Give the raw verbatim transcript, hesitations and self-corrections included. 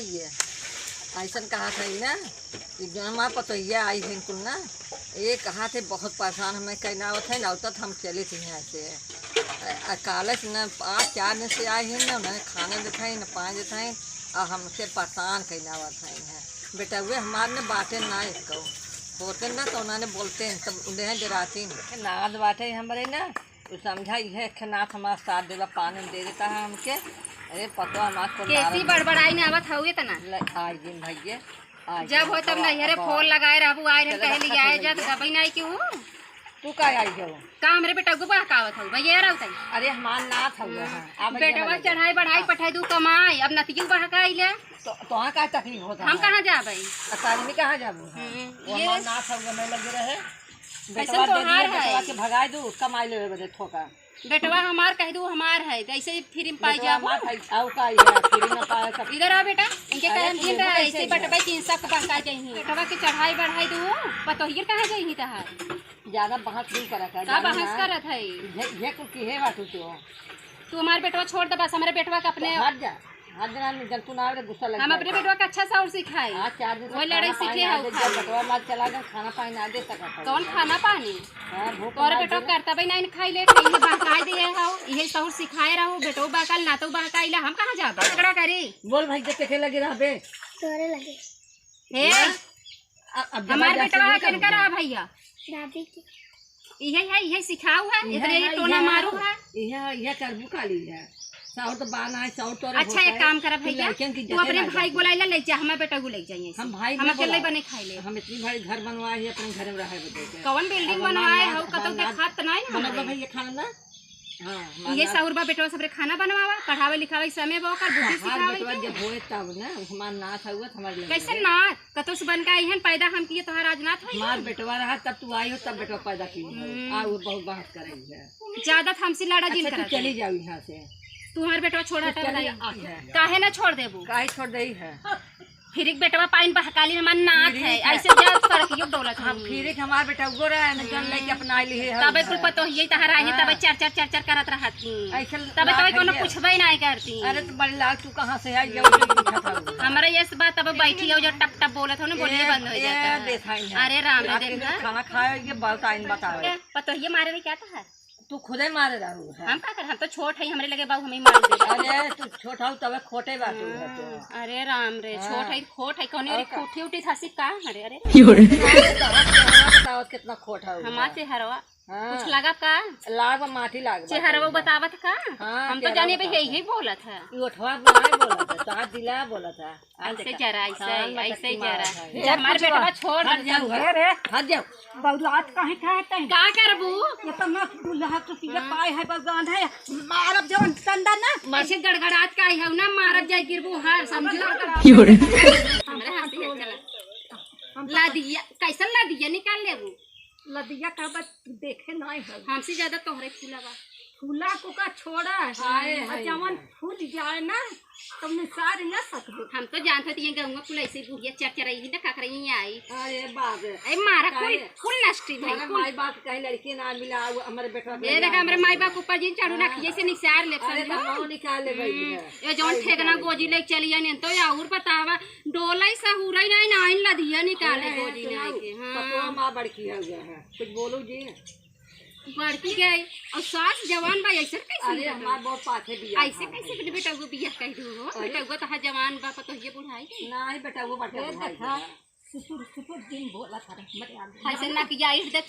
ये ऐसन कहा था ना कि जौन हमार पतोहिया आई है कुल ना, ये कहा थे बहुत परेशान हमें कहना आवत है ना, तो हम चले थे यहाँ से। अ, अ, काले से ना पाँच चार दिन से आई है ना, उन्हें खाने देते हैं ना पानी देते हैं, और हमसे परेशान कहना आवत है। बेटउवे हमार ने बाटे ना एको, होते ना तो उन्होंने बोलते हैं, तब उन्हें डराती। नाद बाटे हमरे ना, तू समझा, इहे एक नाथ हमार साथ देवा, पानी दे देता है हमके। अरे पतवा हमार को केसी मारत बड़बड़ाई ने आवत हउए तना। ले, आई दिन भइये, आई जब दिन हो तब भइया, नैहरे अब फोन लगाए रहबू, आए रहन चले कहे रखा लिया है, तू जा तो भइया। गबई नहीं क्यों? तू का आई गयो? का हमरे बेटउगो बहकावत हऊ? भइया रहू तई। अरे हमार नाथ हउए हैं। अब बेटवा चढ़ाई बढ़ाई हाँ। पठाई दू कमाई, अब नतियू बहकाई ले। तो, तोहाँ का तकलीफ होता हम है? कहाँ जाबे? अकादमी कहाँ जाबू? हम्म, वो ये हमार नाथ हउए, मैं लगे रहे। कैसन बेटवा दे तोहार दिए, है? बेटवा के भगाए दू, कमाई लेवे बदे थोका। बेटवा हमार कह दू, हमार है, तो ऐसे ही फ्री में पाई बेटवा जाबू। हमार है, आऊ का ये फ्री में पाए सब। इधर आ बेटा, इनके अरे कहन तू दिन लेबू रहे, कैसे ऐसे ही है? बटबे तीन सौ के बहका जाइही। बेटवा के चढ़ाई बढ़ाई दू, पतोहियर कहाँ जाइही तहार? ज्यादा बहस नहीं करत है, का जानी बहस ना। करत है? ये, ये कुल किहे बाटू तू। तू हमार बेटवा छोड़ दे बस, हमरे बेटवा के अपने हट जा। आज दिन आदमी जब तू ना आवे, गुस्सा लग हम जाए। अपने बेटवा के अच्छा साउर सिखाई। आज चार दिन से वही लड़ाई खाना पानी सीखे ना हो दे, खाई। जब बेटवा मार चला गया, खाना पानी ना दे सकत है। कौन खाना पानी? हाँ, भूख तोरे मार बेटवा दे। करता भी नहीं खाई ले, कहीं बहकाई दिए हो, यही साउर सिखाए रहो, बेटो बहकाल ना तो बहकाई ला, हम कहाँ जाबे? झगड़ा करी। बोल भाई, जब देखे लगे रहबे। तोरे लगे। हे, ना? अब, अब हमार जबरदस्ती बेटवा नहीं केनकर करूँगा। आ भइया? दादी के। इहे है, इहे सिखाऊ है, इहे इतने है, टोना इहे मारू है। है। इहे है, इहे करबू काली है। साउर तो बाना है, साउर तोरे अच्छा, होता एक है। काम करा तू भइया, लड़कियन की तू जैसे अपने ना भाई जाती। बोलाइला, ले जा, हमार बेटा को ले जाइए। हम भाई हम ना अकेले बोलाओ। बने खाई ले। हम इतनी बड़ी घर बनवाए हैं, अपने घर में रहे बदे के। कौन बिल्डिंग अब हमार बनवाए नाथ, हो, कतौ हमार के नाथ, खात नहीं ना हमार हमारे। भाई ये खाना ना। हाँ, हमार इहे नाथ। साउर बा बेटवा सबरे खाना बनवावा, पढ़ावे लिखावे समय बा ओकर बुद्धि हमार सिखावे बेटवा के। जब होए तब ना, हमार नाथ हुआ तो हमारे लगे कैसे रहे। नाथ? कतौ से बन के आई हन, पैदा हम किए, तोहार आज नाथ होई हमार हन? बेटवा रहा, तब तू आई हो, तब बेटवा पैदा की हो। हम्म। आ, वो बहुत बात करे है। ज्यादा तो हमसे लड़ा जिन अच्छा, तू करत चली है। जाओ यहाँ से। तू हमार बेटवा छोड़ा तू हटा चली बताई। आ, काहे ना छोड़ देबू? काहे छोड़ देई है? फिर एक बेटवा पाइन बहकाली हमार नाथ फिर है, एक है। ऐसे जा सड़कियो डोलत हम है। फिर एक हमार बेटवा रहा है ना, जौन लेके अपना आई ली है, तबे कुल पतोहिए तहरा आई है, हाँ। तबे चर चर चर चर करत रहत ही। ऐसे तबे लाग तबे कोनो है। पूछबे ना करती। अरे तो बड़ी लाग, तू कहाँ से आई, ये पूछा था। हमरा ये बात तब बैठी हो जो टप टप बोलत हो ना, बोलिए ए, बंद हो ए, जाता है। देखाई है। अरे राम रे, रात के देखा। खाना खाए, ये बात आइन बतावे। ए, पतोहिए मारे में क्या था? तू खुदे मारे रहू है। हम का कर, हम तो छोट है, हमरे लगे बाबू हमें मार दे। अरे तू छोट हऊ तबे खोटे बाटू है तू। हम्म, अरे राम रे, हाँ। छोट है, खोट है, कौन और रे का? खोटी उठी था सिर्फ का? अरे, अरे। क्यों रे? बताओ कितना खोट हऊ हमार है। चेहरवा हाँ। कुछ लगा का? लाग बा, माटी लाग बा चेहरवा एकदम। बतावत का? हाँ, हम तो चेहरा जाने पे बतावत यही है। बोलत है। ई ओठवा बनाए बोलत है, तो हाथ दिला बोलत है। आ ऐसे देखा। जरा, ऐसे, हाँ, मतलब ऐसे कि जरा। मारा भाई। जब हमार बेटवा छोड़ हट जाओ, हट जाओ। बौरात काहे खाए तैं? का करबू? ये तो ना दूल्हा तो पिया हाँ। पाए है, बौरान है। मारब जवन टंडा ना। ऐसे गड़गड़ात का आई हऊ ना, मारब जाए गिरबू हार, समझू? क्यों रे? हमरे हंसी है, चला। लदिया, कैसन लदिया निकाल लेबू? लदिया का बस देखे नाई है। हमसे ज्यादा तोहरे फूला बा। फूला को का छोड़ा है। हाय, आ हाय, जवन हाय। फूल जाए ना, तब निसार ना सकबो। हम तो जानत हती, ये गंगा फूल ऐसे बुढ़िया चरचरई ही ना, का करई आई। अरे बाप रे। अरे मारा काहे? फूल, फूल नष्टी भाई, तोहरे फूल। माई बाप कहीं लड़की ना मिला, वो हमारे बेटवा के ये मिला देखा, हमरे दे। माई बाप ऊपर जिन चढ़ू ना, हाँ। कैसे निसार ले अरे समझो? तो हम निकाल ले गई हम्म। है। ये जौन आई ठेकना निकाल ले। गोजी ले चली है, नहीं तो ये और बतावा, डोलई सहुरई नाई, नाई लदिया निकाले अरे, गोजी सुनाऊ, नाई के, हाँ। पतवा माँ बड़की हो गया है, कुछ बोलो जी। बड़की गई, और सास जवान बा, ऐसे कैसे अरे, निकालो? हमार बहुत पाछे बिया ऐसे है। कैसे अपने बेटा को बिया कह दू हो? अरे। बेटा को तो जवान बा, पतोहिए बुढ़ाई गई। नहीं, बेटा वो बाटे ए, बुढ़ाई देखा, गया। सुसुर, सुसुर दिन बोला था, मत याद ऐसे ना किया, इस देख।